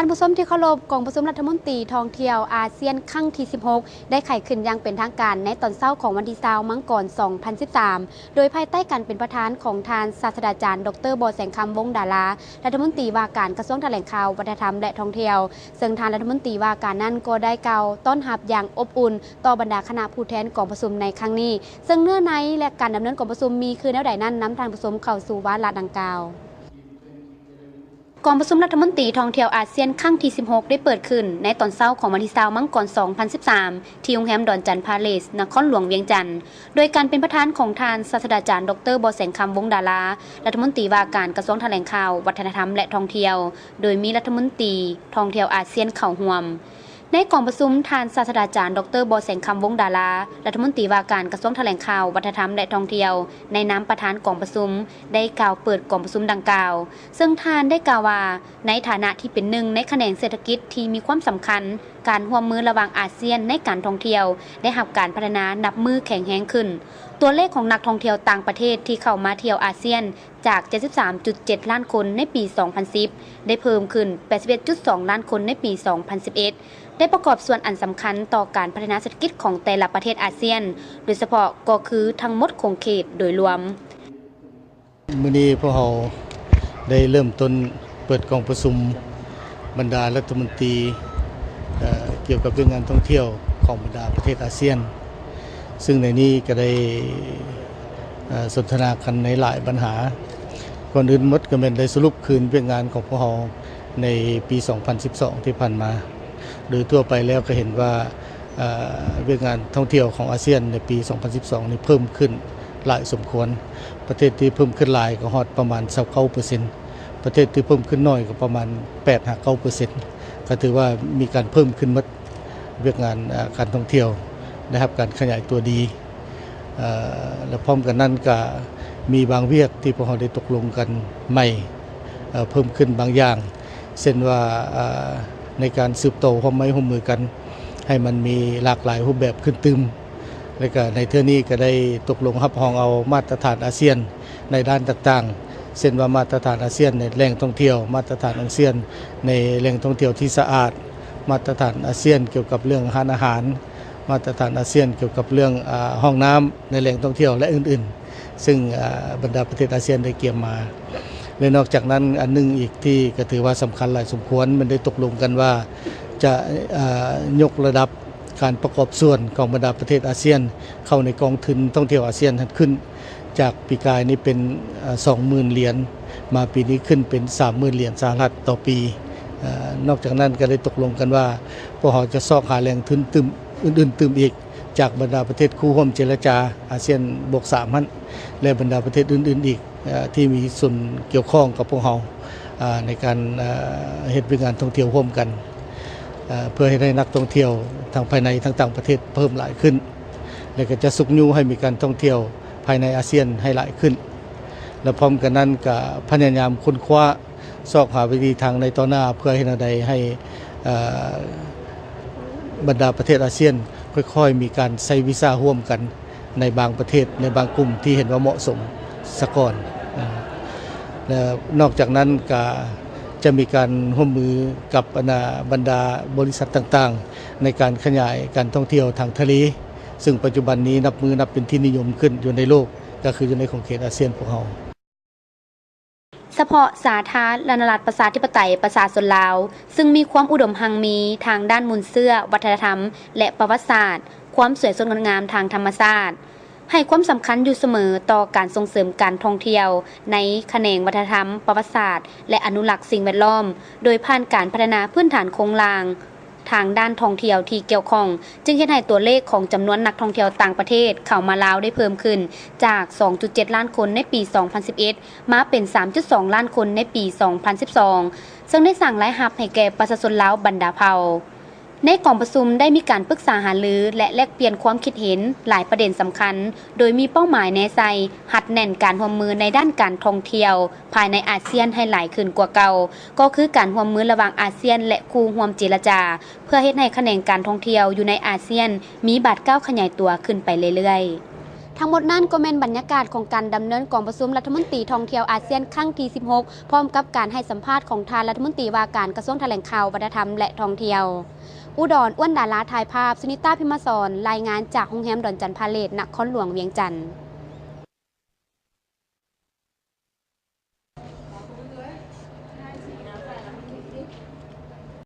ທ່ານຜູ້ຊົມທີ່ເຄົາລົບ, ກອງປະຊຸມລັດຖະມົນຕີທ່ອງທ່ຽວອາຊຽນຄັ້ງທີສິບຫົກ ໄດ້ໄຂຂຶ້ນຢ່າງເປັນທາງການໃນຕອນເຊົ້າຂອງວັນທີຊາວ ມັງກອນ ສອງພັນສິບສາມ ໂດຍພາຍໃຕ້ການເປັນປະທານຂອງທ່ານສາດສະດາຈານ ດອກເຕີ ບໍ່ແສງຄຳ ວົງດາລາ ລັດຖະມົນຕີວ່າການກະຊວງຖະແຫຼງຂ່າວ, ວັດທະນະທຳ ແລະ ທ່ອງທ່ຽວ. ເຊິ່ງທ່ານລັດຖະມົນຕີວ່າການນັ້ນກໍໄດ້ກ່າວຕ້ອນຮັບຢ່າງອົບອຸ່ນຕໍ່ບັນດາຄະນະຜູ້ແທນກອງປະຊຸມໃນຄັ້ງນີ້. ເຊິ່ງເນື້ອໃນ ແລະ ການດຳເນີນກອງປະຊຸມມີຄືແນວໃດນັ້ນ, ນຳທ່ານຜູ້ຊົມເຂົ້າສູ່ວາລະດັ່ງກ່າວ. ກອງປະຊຸມລັດຖະມົນຕີທ່ອງທ່ຽວອາຊຽນຄັ້ງທີສິບຫົກ ໄດ້ເປີດຂຶ້ນໃນຕອນເຊົ້າຂອງວັນທີຊາວ ມັງກອນ ສອງພັນສິບສາມ ທີ່ໂຮງແຮມດອນຈັນພາເລສ ນະຄອນຫຼວງວຽງຈັນ ໂດຍການເປັນປະທານຂອງທ່ານສາດສະດາຈານ ດອກເຕີ ບໍ່ແສງຄຳ ວົງດາລາ ລັດຖະມົນຕີວ່າການກະຊວງຖະແຫຼງຂ່າວ, ວັດທະນະທຳ ແລະ ທ່ອງທ່ຽວ, ໂດຍມີລັດຖະມົນຕີທ່ອງທ່ຽວອາຊຽນເຂົ້າຮ່ວມ. ໃນກອງປະຊຸມ, ທ່ານສາດສະດາຈານ ດອກເຕີ ບໍ່ແສງຄຳ ວົງດາລາ ລັດຖະມົນຕີວ່າການກະຊວງຖະແຫຼງຂ່າວ, ວັດທະນະທຳ ແລະ ທ່ອງທ່ຽວ ໃນນາມປະທານກອງປະຊຸມ ໄດ້ກ່າວເປີດກອງປະຊຸມດັ່ງກ່າວ. ເຊິ່ງທ່ານໄດ້ກ່າວວ່າ, ໃນຖານະທີ່ເປັນໜຶ່ງໃນຂະແໜງເສດຖະກິດທີ່ມີຄວາມສຳຄັນ, ການຮ່ວມມືລະຫວ່າງອາຊຽນໃນການທ່ອງທ່ຽວໄດ້ຮັບການພັດທະນານັບມື້ແຂງແຮງຂຶ້ນ. ຕົວເລກຂອງນັກທ່ອງທ່ຽວຕ່າງປະເທດທີ່ເຂົ້າມາທ່ຽວອາຊຽນ ຈາກ ເຈັດສິບສາມຈຸດເຈັດລ້ານຄົນໃນປີ ສອງພັນສິບ ໄດ້ເພີ່ມຂຶ້ນ ແປດສິບເອັດຈຸດສອງລ້ານຄົນໃນປີ ສອງພັນສິບເອັດ ໄດ້ປະກອບສ່ວນອັນສຳຄັນຕໍ່ການພັດທະນາເສດຖະກິດຂອງແຕ່ລະປະເທດອາຊຽນ, ໂດຍສະເພາະກໍຄືທັງໝົດຂົງເຂດໂດຍລວມ. ມື້ນີ້ພວກເຮົາໄດ້ເລີ່ມຕົ້ນເປີດກອງປະຊຸມບັນດາລັດຖະມົນຕີ ເອີ ກ່ຽວກັບວຽກງານທ່ອງທ່ຽວຂອງບັນດາປະເທດອາຊຽນ, ຊຶ່ງໃນນີ້ກໍໄດ້ ເອີ ສົນທະນາກັນໃນຫຼາຍບັນຫາ. ກ່ອນອື່ນໝົດກໍແມ່ນໄດ້ສະຫຼຸບຄືນວຽກງານຂອງພວກເຮົາໃນປີສອງພັນສິບສອງທີ່ຜ່ານມາ. ໂດຍທົ່ວໄປແລ້ວກໍເຫັນວ່າ ເອີ ວຽກງານທ່ອງທ່ຽວຂອງອາຊຽນໃນປີສອງພັນສິບສອງນີ້ເພີ່ມຂຶ້ນຫຼາຍສົມຄວນ. ປະເທດທີ່ເພີ່ມຂຶ້ນຫຼາຍກໍຮອດປະມານຊາວເກົ້າເປີເຊັນ, ປະເທດທີ່ເພີ່ມຂຶ້ນໜ້ອຍກໍປະມານແປດຫາເກົ້າເປີເຊັນ, ກໍຖືວ່າມີການເພີ່ມຂຶ້ນໝົດ. ວຽກງານ ເອີ ການທ່ອງທ່ຽວໄດ້ຮັບການຂະຫຍາຍຕົວດີ ເອີ ແລະ ພ້ອມກັນນັ້ນກໍມີບາງວຽກທີ່ພວກເຮົາໄດ້ຕົກລົງກັນໃໝ່ ເອີ ເພີ່ມຂຶ້ນບາງຢ່າງ ເຊັ່ນວ່າ ເອີ ໃນການສືບຕໍ່ຮ່ວມໄມ້ຮ່ວມມືກັນ ໃຫ້ມັນມີຫຼາກຫຼາຍຮູບແບບຂຶ້ນຕື່ມ ແລະ ກໍໃນເທື່ອນີ້ກໍໄດ້ຕົກລົງຮັບຮອງເອົາມາດຕະຖານອາຊຽນໃນດ້ານຕ່າງໆ ເຊັ່ນວ່າມາດຕະຖານອາຊຽນໃນແຫຼ່ງທ່ອງທ່ຽວ, ມາດຕະຖານອາຊຽນໃນແຫຼ່ງທ່ອງທ່ຽວທີ່ສະອາດ, ມາດຕະຖານອາຊຽນກ່ຽວກັບເລື່ອງຮ້ານອາຫານ, ມາດຕະຖານອາຊຽນກ່ຽວກັບເລື່ອງ ອາ ຫ້ອງນ້ຳໃນແຫຼ່ງທ່ອງທ່ຽວ ແລະ ອື່ນໆ. ຊຶ່ງ ອາ ບັນດາປະເທດອາຊຽນໄດ້ກຽມມາ ແລະ ນອກຈາກນັ້ນ ອັນໜຶ່ງອີກທີ່ກໍຖືວ່າສຳຄັນຫຼາຍສົມຄວນ ແມ່ນໄດ້ຕົກລົງກັນວ່າຈະ ອາ ຍົກລະດັບການປະກອບສ່ວນຂອງບັນດາປະເທດອາຊຽນເຂົ້າໃນກອງທຶນທ່ອງທ່ຽວອາຊຽນຫັ້ນຂຶ້ນ ຈາກປີກາຍນີ້ເປັນ ອາ ສອງໝື່ນຫຼຽນ, ມາປີນີ້ຂຶ້ນເປັນສາມໝື່ນຫຼຽນສະຫະລັດຕໍ່ປີ. ອາ ນອກຈາກນັ້ນກໍໄດ້ຕົກລົງກັນວ່າ ພວກເຮົາຈະຊອກຫາແຫຼ່ງທຶນຕື່ມ ອື່ນໆຕື່ມອີກ ຈາກບັນດາປະເທດຄູ່ຮ່ວມເຈລະຈາອາຊຽນບວກສາມຫັ້ນ ແລະ ບັນດາປະເທດອື່ນໆອີກ ເອີ ທີ່ມີສ່ວນກ່ຽວຂ້ອງກັບພວກເຮົາ ອາ ໃນການ ເອີ ເຮັດວຽກງານທ່ອງທ່ຽວຮ່ວມກັນ ເອີ ເພື່ອເຮັດໃຫ້ນັກທ່ອງທ່ຽວທັງພາຍໃນທັງຕ່າງປະເທດເພີ່ມຫຼາຍຂຶ້ນ ແລະ ກໍຈະຊຸກຍູ້ໃຫ້ມີການທ່ອງທ່ຽວພາຍໃນອາຊຽນໃຫ້ຫຼາຍຂຶ້ນ ແລະ ພ້ອມກັນນັ້ນກໍພະຍາຍາມຄົ້ນຄວ້າ ຊອກຫາວິທີທາງໃນຕໍ່ໜ້າ ເພື່ອເຮັດແນວໃດໃຫ້ ເອີ ບັນດາປະເທດອາຊຽນຄ່ອຍໆມີການໃຊ້ວີຊາຮ່ວມກັນໃນບາງປະເທດ ໃນບາງກຸ່ມທີ່ເຫັນວ່າເໝາະສົມສະກ່ອນ. ແລະ ນອກຈາກນັ້ນກະຈະມີການຮ່ວມມືກັບ ອັນນາ ບັນດາບໍລິສັດຕ່າງໆ ໃນການຂະຫຍາຍການທ່ອງທ່ຽວທາງທະເລ ຊຶ່ງປັດຈຸບັນນີ້ນັບມື້ນັບເປັນທີ່ນິຍົມຂຶ້ນຢູ່ໃນໂລກ ກະຄືຢູ່ໃນຂອງເຂດອາຊຽນພວກເຮົາ. ສະເພາະສາທາລະນະລັດ ປະຊາທິປະໄຕ ປະຊາຊົນລາວ ຊຶ່ງມີຄວາມອຸດົມຮັ່ງມີທາງດ້ານມູນເຊື້ອ, ວັດທະນະທຳ ແລະ ປະຫວັດສາດ, ຄວາມສວຍສົດງົດງາມທາງທຳມະຊາດ, ໃຫ້ຄວາມສຳຄັນຢູ່ສະເໝີຕໍ່ການສົ່ງເສີມການທ່ອງທ່ຽວໃນຂະແໜງວັດທະນະທຳ, ປະຫວັດສາດ ແລະ ອະນຸລັກສິ່ງແວດລ້ອມ ໂດຍຜ່ານການພັດທະນາພື້ນຖານໂຄງລ່າງ ທາງດ້ານທ່ອງທ່ຽວທີ່ກ່ຽວຂ້ອງ ຈຶ່ງເຮັດໃຫ້ຕົວເລກຂອງຈຳນວນນັກທ່ອງທ່ຽວຕ່າງປະເທດເຂົ້າມາລາວໄດ້ເພີ່ມຂຶ້ນຈາກ ສອງຈຸດເຈັດລ້ານຄົນໃນປີ ສອງພັນສິບເອັດ ມາເປັນ ສາມຈຸດສອງລ້ານຄົນໃນປີ ສອງພັນສິບສອງ ເຊິ່ງໄດ້ສ້າງລາຍຮັບໃຫ້ແກ່ປະຊາຊົນລາວບັນດາເຜົ່າ. ໃນກອງປະຊຸມໄດ້ມີການປຶກສາຫາລື ແລະ ແລກປ່ຽນຄວາມຄິດເຫັນຫຼາຍປະເດັນສຳຄັນ ໂດຍມີເປົ້າໝາຍແນໃສ່ ຮັດແໜ້ນການຮ່ວມມືໃນດ້ານການທ່ອງທ່ຽວ ພາຍໃນອາຊຽນໃຫ້ຫຼາຍຂຶ້ນກວ່າເກົ່າ, ກໍຄືການຮ່ວມມືລະຫວ່າງອາຊຽນ ແລະ ຄູ່ຮ່ວມເຈລະຈາ ເພື່ອເຮັດໃຫ້ຂະແໜງການທ່ອງທ່ຽວຢູ່ໃນອາຊຽນມີບາດກ້າວຂະຫຍາຍຕົວຂຶ້ນໄປເລື້ອຍໆ. ທັງໝົດນັ້ນກໍແມ່ນບັນຍາກາດຂອງການດຳເນີນກອງປະຊຸມລັດຖະມົນຕີທ່ອງທ່ຽວອາຊຽນຄັ້ງທີສິບຫົກ ພ້ອມກັບການໃຫ້ສຳພາດຂອງທ່ານລັດຖະມົນຕີວ່າການກະຊວງຖະແຫຼງຂ່າວ, ວັດທະນະທຳ ແລະ ທ່ອງທ່ຽວ ອຸດອນ ອ້ວນດາລາ ຖ່າຍພາບ, ສຸນິຕາ ພິມມະສອນ ລາຍງານຈາກໂຮງແຮມດອນຈັນພາເລດ ນະຄອນຫຼວງວຽງຈັນ.